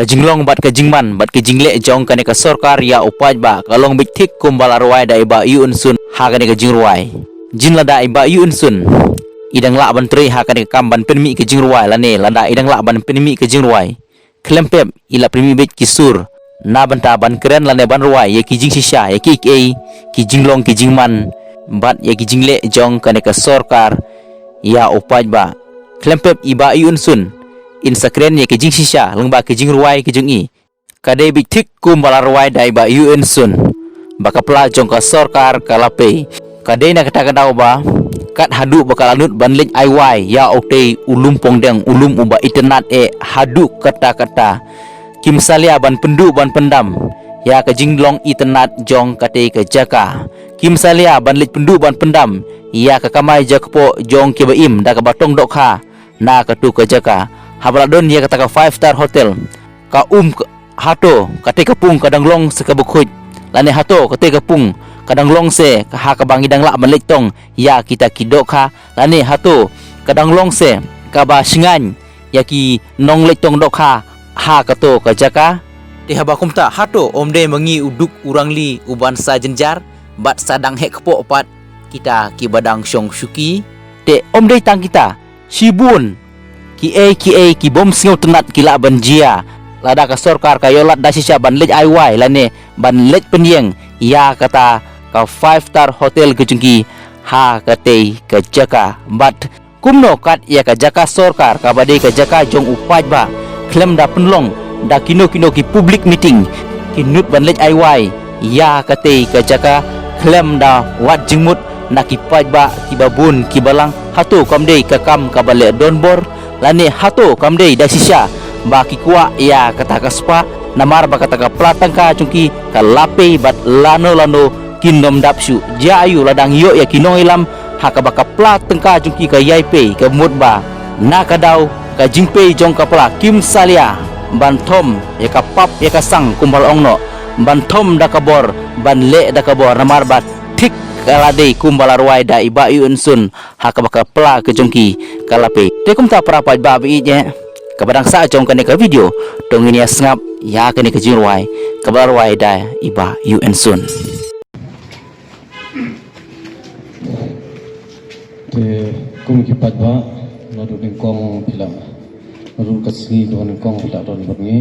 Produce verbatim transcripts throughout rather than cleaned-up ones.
Ka jinglong bad ka jingman bad ka jingleh jong kane ka sorkar ïa u paidbah ka long beit thik kumba la rwai da i Bah Yoon Suk ha kane ka jingrwai. Jin lada i Bah Yoon Suk i dang lah ban trei ha kane ka kam ban pynmih ka jingrwai lane lada i dang lah ban pynmih ka jingrwai, khlem pep i la pynmih beit ki sur na bynta ban kren lane ban rwai ïa ki jingshisha ïa ki kiei ki jinglong ki jingman bad ïa ki jingleh jong kane ka sorkar ïa u paidbah. Khlem pep i Bah Yoon Suk in sa kren ïa ki jingshisha lyngba ki jingrwai ki jong i. Ka dei beit thik kumba la rwai da i Bah Yoon Suk ba ka pla jong ka sorkar ka la pei. Ka dei na kata ka daw ba kat haduh ba ka la nud ban leit ai wai ïa utei u lum pongdeng, u lum uba itynnad eh haduh katta katta. Kim salia ban pynduh ban pyndam ïa ka jinglong itynnad jong katei ka jaka. Kim salia ban leit pynduh ban pyndam ïa ka kamai jakpoh jong kiba im da kaba tong dohkha na katu ka jaka. Haba la don ïa kata ka five star hotel, ka um k-, hato katei ka pung ka dang long se kaba khuid, lane hato katei ka pung ka dang long se ka ha kaba ngi dang lah ban leit tong ïa kita ki dohkha, lane hato ka dang long se kaba shngaiñ ïa ki nongleit tong dohkha ha kato ka jaka. Te haba kumta hato ym dei ma ngi u duk u rangli u ban sa jynjar bad sa dang heh kpoh pat kita kiba dang shong shuki? Te ym dei tang kita, shibun kiei kiei ki bym sngewtynnad ki lah ban jia lada ka sorkar ka ïoh lad da shisha ban leit ai wai lane ban leit pynïeng ïa kata ka five star hotel ka jong ki ha katei ka jaka. Bad kumno kat ïa ka jaka sorkar kaba dei ka jaka jong u paidbah, khlem da pynlong da kino kino ki public meeting, ki nud ban leit ai wai ïa katei ka jaka khlem da wad jingmut na ki paidbah kiba bun kiba lang? Hato kam dei ka kam kaba leh donbor, lane hato kam dei da shisha ba ki kwah ïa kata ka spah, namar ba kata ka pla tyngka jong ki ka la pei bad lano lano kin ym dap shuh? Jia aiu la dang ïoh ïa ki nongïalam ha kaba ka pla tyngka jong ki ka ïai pei, ka mut ba na ka daw ka jingpei jong ka pla kim salia ban thom ïa ka pap ïa ka sang kumba la ong noh, ban thom da ka bor, ban leh da ka bor, namar ba thik ka la dei kumba la rwai da i Bah Yoon Suk ha kaba ka pla ka jong ki ka la pei. Te kumta para paidbah ba ïeit eh, kaba dang sah jong kane ka video, to ngin ïa sngap ïa kane ka jingrwai kaba la rwai da i Bah Yoon Suk. Te kum ki paidbah, naduh nyngkong phi la, naduh ka sngi kaba nyngkong phi la don bad ngi.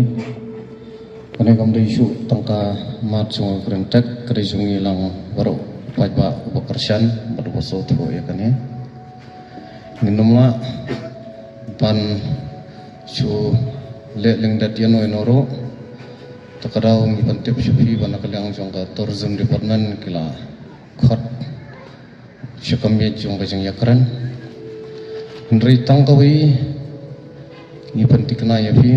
Kane kam dei shuh tang ka mat jong ka kren tek, ka dei jong ngi lang baroh, paidbah uba kyrshan bad uba sngewthuh ïa kane. Ngin ym lah ban shu leh lyndet ïano ïano ruh. Te ka daw ngi pyntip sha phi ba na ka liang jong ka Tourism Department ki la khot sha ka miej jong ka jingïakren. Hynrei tang kawei ngi pynthikna ïa phi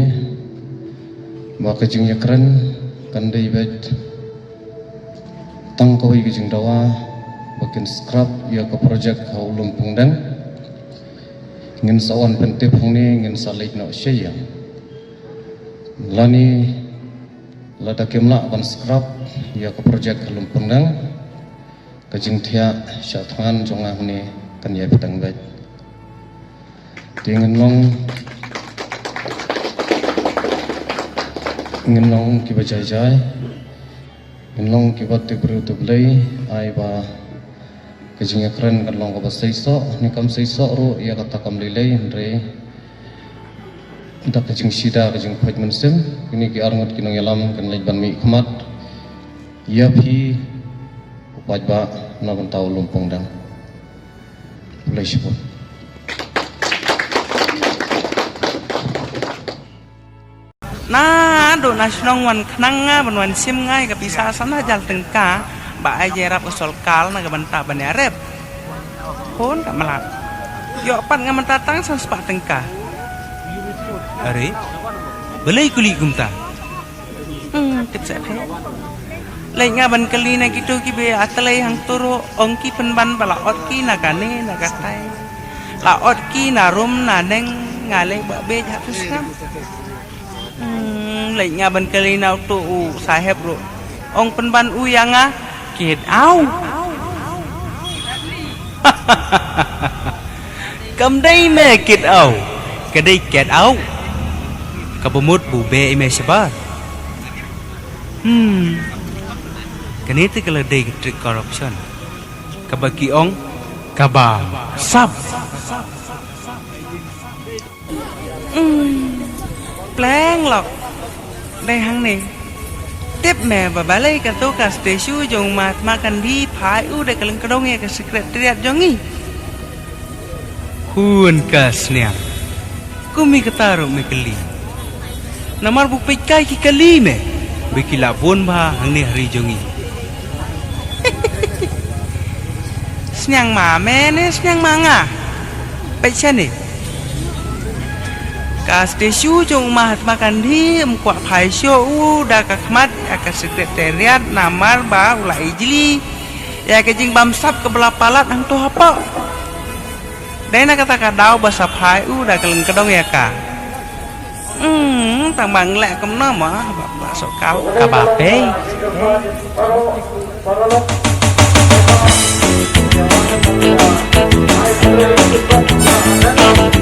ba ka jingïakren kan dei beit tang kawei ka jingdawa ba kin scrap ïa ka project ha u lum pongdeng. Ngin sa wan pyntip hangne, ngin sa leit noh sha ïing. Lane lada kim lah ban scrap ïa ka project ha lum pongdeng, ka jingthiah shah thngan jong nga hangne kan ïai bteng beit. Te ngin long, ngin long kiba jai jai, ngin long kiba tip briew tip Blei, ai ba ka jingïakren kan long kaba seisoh, ne kam seisoh ruh ïa kata kam lei lei, hynrei da ka jingshida ka jingpait mynsiem, kine ki arngut ki nongïalam kin leit ban mihkhmat ïa phi u paidbah na bynta u lum pongdeng. Khublei shibun. Naduh na shnong wan khnang nga ban wan shim nga ïa ka pisa san hajar tyngka, ba ai jingïarap u sorkar na ka bynta ban ïarep. Khun ka mlad. Ïoh pat nga mynta tang san spah tyngka. Are, balei kylli kumta? Hmm, tip sa phi. Leit nga ban kylli na kito kiba ïa tlei hangto ruh, ong ki pynban ba la ot ki na kane na katai. La ot ki na rum na neng, nga leh ba bej ha tu sngam. Hmm, leit nga ban kylli na uto u saheb ruh, ong pynban u ïa nga, kit au. Kam dei ne kit au, ka dei ket au. Kaba mut ba u beh ïa me shabar. Hmm. Kane te ka la dei ka trick corruption. Kaba ki ong, kaba sap. Hmm. Pleng lok. Dei hangne. Tip me ba balei kato ka statue jong u Mahatma Gandhi phai u da ka lyngkdong ïa ka secretariat jong ngi. Khun ka sniang. Kum i kata ruh me kylli. Namar ba peit kai ki kali me. Ba ki la bun bha hangne ha ri jong ngi. Sniang ma me ne sniang ma nga. Peit shane. Ka statue jong u Mahatma Gandhi ym kwah phai shuh u da ka khmat ïa ka secretariat namar ba u la ijli ïa ka jingbamsap kaba la palat hangto hapoh. Dei na kata ka daw ba sa phai u da ka lyngkdong ïa ka. Hmm, tang ba ngi leh kumno mo, ba pla sokal kaba pei.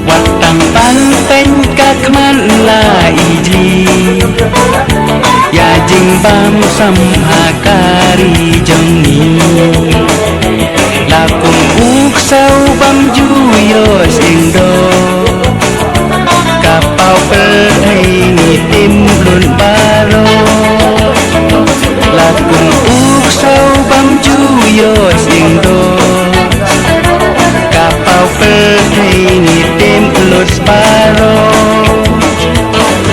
Wat tang ban peiñ ka khmat la ijli ïa jingbamsap ha ka ri jong ngi. La kum u ksew bym ju ïoh sngewdon. Ka paw pyrthei ngi tim lut baroh. La kum u ksew bym ju ïoh sngewdon. Ka paw pyrthei ngi tim lut baroh.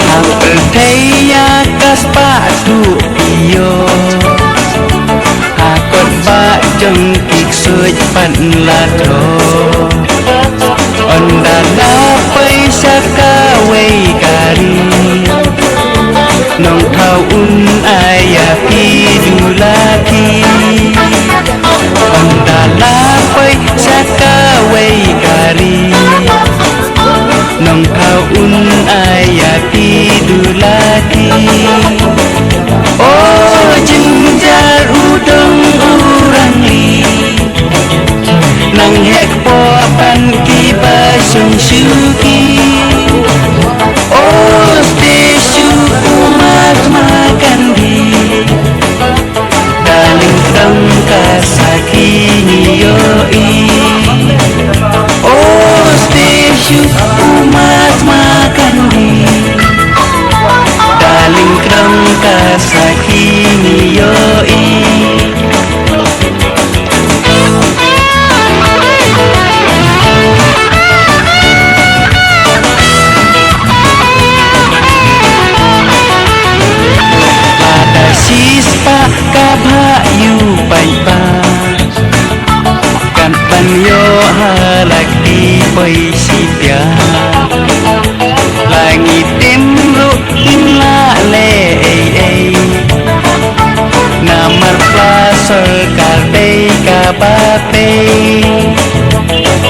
Ha pyrthei ïa ka spah duh ïoh. Ha kot ba jong ki ksuid pat la thoh. Ynda la poi sha kawei ka ri. Nongthaw un ai ïa phi dula ki. Ynda la poi sha kawei ka ri. Nongthaw un ai ïa phi dula ki. O jynjar u dong u rangli. Nang heh kpoh ban kiba shong shuki. O statue u Mahatma Gandhi. Da lyngkdong ka sakhi ngi ïohi. O statue u Mahatma Gandhi. Da lyngkdong ka sakhi ngi ïohi. Lada shispah ka bha ïa u paidbah. Kan ban ïoh ha la ki poi shi pia. La ngi tim ruh ngim lah leh ei ei. Namar pla sorkar dei kaba pei.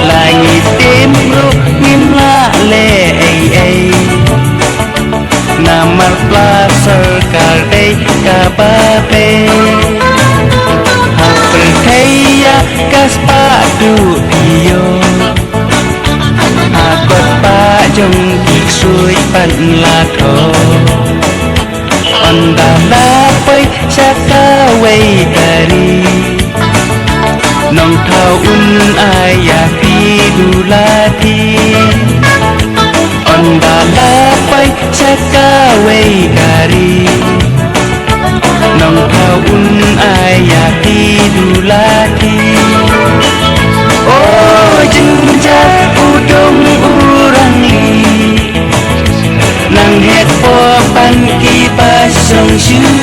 La ngi tim ruh ngim lah leh ei ei. Namar pla sorkar dei kaba pei. Ha pyrthei ïa ka spah duh ïoh. Ha kot ba jong ki ksuid pat la thoh. Ynda la poi sha kawei ka ri. Nongthaw un ai ïa phi dula ki. Ynda la poi sha kawei ka ri. Nongthaw un ai ïa phi dula ki. O jynjar u dong u rangli. Nang heh kpoh ban kiba shong shuki.